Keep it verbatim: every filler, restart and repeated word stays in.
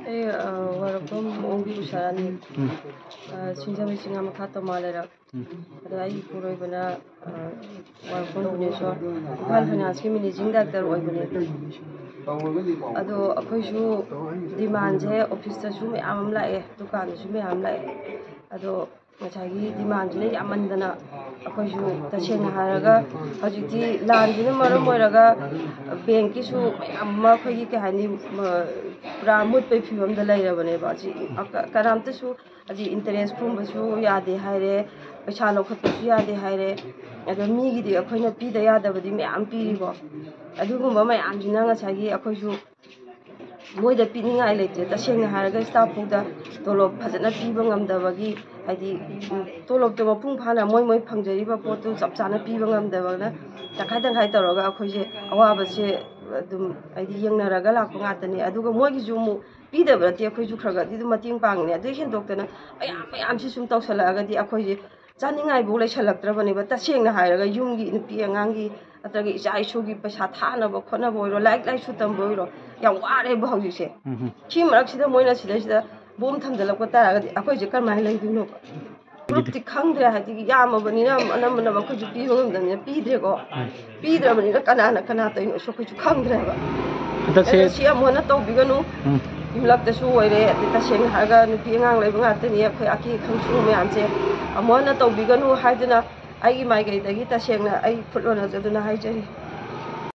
ꯑꯩ, ꯑ, ꯋꯥꯏꯔꯣꯛꯄꯝ ꯑꯣꯡꯕꯤ ꯎꯁꯥꯔꯥꯅꯤ꯫ ꯎꯝ꯫ ꯑ, ꯁꯤꯡꯖꯃꯩ ꯆꯤꯡꯉꯥ ꯃꯈꯥ ꯇꯣꯃꯥ ꯂꯩꯔꯛ꯫ ꯎꯝ꯫ ꯑꯗꯣ ꯑꯩꯒꯤ ꯏꯄꯨꯔꯣꯏꯕꯅ, ꯑ, ꯋꯥꯏꯔꯣꯛꯄꯝ ꯚꯨꯕꯅꯦꯁꯣꯔ, ꯏꯝꯐꯥꯜ ꯐꯥꯏꯅꯥꯟꯁꯀꯤ ꯃꯦꯅꯦꯖꯤꯡ ꯗꯥꯏꯔꯦꯛꯇꯔ ꯑꯣꯏꯕꯅꯦ꯫ ꯑꯗꯣ ꯑꯩꯈꯣꯏꯁꯨ ꯗꯤꯃꯥꯟꯁꯦ ꯑꯣꯐꯤꯁꯇꯁꯨ ꯃꯌꯥꯝ ꯑꯃ ꯂꯥꯛꯑꯦ, ꯗꯨꯀꯥꯟꯗꯁꯨ ꯃꯌꯥꯝ ꯂꯥꯛꯑꯦ꯫ ꯑꯗꯣ ꯉꯁꯥꯏꯒꯤ ꯗꯤꯃꯥꯟꯁꯤꯅ ꯌꯥꯝꯃꯟꯗꯅ ꯑꯩꯈꯣꯏꯁꯨ, ꯇꯁꯦꯡꯅ ꯍꯥꯏꯔꯒ, ꯍꯧꯖꯤꯛꯇꯤ ꯂꯥꯟꯁꯤꯅ ꯃꯔꯝ ꯑꯣꯏꯔꯒ ꯕꯦꯡꯀꯤꯁꯨ ꯃꯌꯥꯝ ꯑꯃ ꯑꯩꯈꯣꯏꯒꯤ, ꯀꯩ ꯍꯥꯏꯅꯤ, ꯃ-, ꯄꯨꯔꯥ ꯃꯨꯠꯄꯒꯤ ꯐꯤꯕꯝꯗ ꯂꯩꯔꯕꯅꯦꯕ꯫ ꯍꯧꯖꯤꯛ ꯀ-, ꯀꯅꯥꯝꯇꯁꯨ ꯍꯧꯖꯤꯛ ꯏꯟꯇꯔꯦꯁ ꯈꯣꯝꯕꯁꯨ ꯌꯥꯗꯦ ꯍꯥꯏꯔꯦ, ꯄꯩꯁꯥ ꯂꯧꯈꯠꯄꯁꯨ ꯌꯥꯗꯦ ꯍꯥꯏꯔꯦ꯫ ꯑꯗꯣ ꯃꯤꯒꯤꯗꯤ ꯑꯩꯈꯣꯏꯅ ꯄꯤꯗ ꯌꯥꯗꯕꯗꯤ ꯃꯌꯥꯝ ꯄꯤꯔꯤꯀꯣ꯫ ꯑꯗꯨꯒꯨꯝꯕ ꯃꯌꯥꯝꯁꯤꯅ ꯉꯁꯥꯏꯒꯤ ꯑꯩꯈꯣꯏꯁꯨ ꯃꯣꯏꯗ ꯄꯤꯅꯤꯡꯉꯥꯏ ꯂꯩꯇ꯭ꯔꯦ꯫ ꯇꯁꯦꯡꯅ ꯍꯥꯏꯔꯒ ꯁ꯭ꯇꯥꯐ ꯐꯥꯎꯗ ꯇꯣꯂꯣꯞ ꯐꯖꯅ ꯄꯤꯕ ꯉꯝꯗꯕꯒꯤ, ꯍꯥꯏꯗꯤ, ꯎꯝ, ꯇꯣꯂꯣꯞꯇꯣ ꯃꯄꯨꯡ ꯐꯥꯅ ꯃꯣꯏ ꯃꯣꯏ ꯐꯪꯖꯔꯤꯕ ꯄꯣꯠꯇꯨ ꯆꯞ ꯆꯥꯅ ꯄꯤꯕ ꯉꯝꯗꯕꯅ ꯇꯪꯈꯥꯏ ꯇꯪꯈꯥꯏ ꯇꯧꯔꯒ ꯑꯩꯈꯣꯏꯁꯦ ꯑꯋꯥꯕꯁꯦ ꯑꯗꯨꯝ, ꯍꯥꯏꯗꯤ, ꯌꯦꯡꯅꯔꯒ ꯂꯥꯛꯄ ꯉꯥꯛꯇꯅꯤ꯫ ꯑꯗꯨꯒ ꯃꯣꯏꯒꯤꯁꯨ ꯑꯃꯨꯛ ꯄꯤꯗꯕ ꯅꯠꯇꯦ, ꯑꯩꯈꯣꯏꯁꯨ ꯈꯔ ꯈꯔꯗꯤ ꯑꯗꯨꯝ ꯃꯇꯦꯡ ꯄꯥꯡꯉꯤꯅꯦ꯫ ꯑꯗꯨꯗꯩ ꯍꯦꯟꯗꯣꯛꯇꯅ ꯃꯌꯥꯝ ꯃꯌꯥꯝꯁꯤ ꯁꯨꯝ ꯇꯧꯁꯜꯂꯛꯑꯒꯗꯤ ꯑꯩꯈꯣꯏꯁꯦ ꯆꯥꯅꯤꯡꯉꯥꯏꯐꯥꯎ ꯂꯩꯁꯜꯂꯛꯇ꯭ꯔꯕꯅꯦꯕ꯫ ꯇꯁꯦꯡꯅ ꯍꯥꯏꯔꯒ ꯌꯨꯝꯒꯤ ꯅꯨꯄꯤ ꯑꯉꯥꯡꯒꯤ ꯅꯠꯇ꯭ꯔꯒ ꯏꯆꯥ ꯏꯁꯨꯒꯤ ꯄꯩꯁꯥ ꯊꯥꯅꯕ ꯈꯣꯠꯅꯕ ꯑꯣꯏꯔꯣ, ꯂꯥꯏꯔꯤꯛ ꯂꯥꯏꯁꯨ ꯇꯝꯕ ꯑꯣꯏꯔꯣ, ꯌꯥꯝ ꯋꯥꯔꯦꯕ ꯍꯧꯖꯤꯛꯁꯦ꯫ ꯎꯝ ꯍꯝ꯫ ꯁꯤ ꯃꯔꯛꯁꯤꯗ ꯃꯣꯏꯅ ꯁꯤꯗꯩꯁꯤꯗ ꯕꯣꯝ ꯊꯝꯖꯤꯜꯂꯛꯄ ꯇꯥꯔꯒꯗꯤ ꯑꯩꯈꯣꯏꯁꯦ ꯀꯔꯝꯍꯥꯏꯅ ꯂꯩꯗꯣꯏꯅꯣꯕ? ꯒ꯭ꯔꯨꯞꯇꯤ ꯈꯪꯗ꯭ꯔꯦ, ꯍꯥꯏꯗꯤ ꯌꯥꯝꯃꯕꯅꯤꯅ ꯑꯅꯝꯕꯅ ꯃꯈꯣꯏꯁꯨ ꯄꯤꯕ ꯉꯝꯗꯕꯅꯤꯅ ꯄꯤꯗ꯭ꯔꯦꯀꯣ꯫ ꯎꯝ꯫ ꯄꯤꯗ꯭ꯔꯕꯅꯤꯅ ꯀꯅꯥꯅ ꯀꯅꯥ ꯇꯧꯔꯤꯅꯣꯁꯨ ꯑꯩꯈꯣꯏꯁꯨ ꯈꯪꯗ꯭ꯔꯦꯕ꯫ ꯍꯟꯗꯛꯁꯦ ꯑꯗꯣ ꯁꯤ ꯑꯃꯨꯛ ꯍꯟꯅ ꯇꯧꯕꯤꯒꯅꯨ꯫ ꯎꯝ꯫ ꯌꯨꯝꯂꯛꯇꯁꯨ ꯑꯣꯏꯔꯦ, ꯑꯗꯩ ꯇꯁꯦꯡꯅ ꯍꯥꯏꯔꯒ ꯅꯨꯄꯤ ꯑꯉꯥꯡ ꯂꯩꯕ ꯉꯥꯛꯇꯅꯤ, ꯑꯩꯈꯣꯏ ꯑꯀꯤ ꯈꯪꯁꯨ ꯃꯌꯥꯝꯁꯦ ꯑꯃꯨꯛ ꯍꯟꯅ ꯇꯧꯕꯤꯒꯅꯨ ꯍꯥꯏꯗꯨꯅ ꯑꯩꯒꯤ ꯃꯥꯏꯀꯩꯗꯒꯤ ꯇꯁꯦꯡꯅ ꯑꯩ ꯐꯨꯠ ꯂꯣꯟꯅꯖꯗꯨꯅ ꯍꯥꯏꯖꯔꯤ꯫